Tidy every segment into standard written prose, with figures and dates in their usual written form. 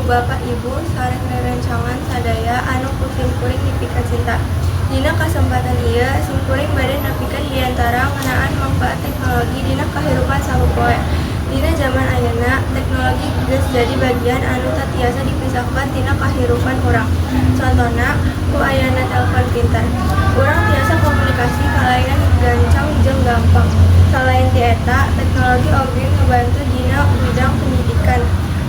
ku Bapak Ibu sareng rerencangan sadaya anu ku simkuring dipikacinta. Dina kasempatan ieu simkuring bade nepikeun biantara ngeunaan mangfaat teknologi dina kahirupan sapopoe. Dina jaman ayeuna, teknologi geus jadi bagian anu teu tiasa dipisahkeun tina kahirupan urang. Contona, ku ayana telpon pintar, urang tiasa komunikasi kalayan gancang jeung gampang. Salain ti eta, teknologi oge ngabantu dina bidang pendidikan.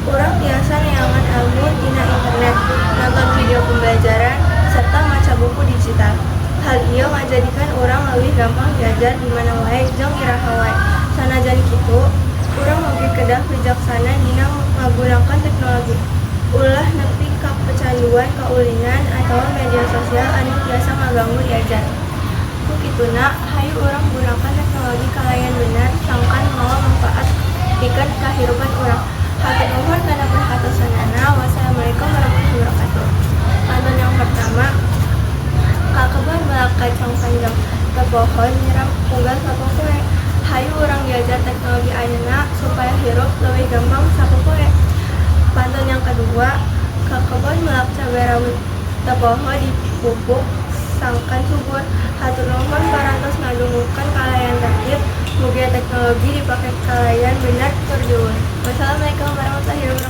Urang tiasa neangan elmu tina internet, nonton video pembelajaran, serta maca buku digital. Hal ieu ngajadikeun urang leuwih gampang diajar di mana wae jeung iraha wae. Sanajan kitu, urang oge kedah wijaksana dina ngagunakeun teknologi. Ulah nepi ka kecanduan kaulinan atawa media sosial anu tiasa ngaganggu diajar. Ku kituna, hayu urang gunakeun teknologi kalayan bener sangkan mawa mangfaat pikeun kahirupan urang. Hatur nuhun kana perhatosanana. Wassalamualaikum warahmatullahi wabarakatuh. Pantun yang pertama, ka kebon melak kacang panjang, teu poho nyiram unggal sapopoe. Hayu urang diajar teknologi ayeuna supaya hirup leuwih gampang sapopoe. Pantun yang kedua, ka kebon melak cabe rawit, teu poho dipupuk sangkan subur. Hatur nuhun parantos ngadungukeun kalayan tertib. Mugia teknologi dipake kalayan bener tur juhur. Wassalamualaikum warahmatullahi wabarakatuh.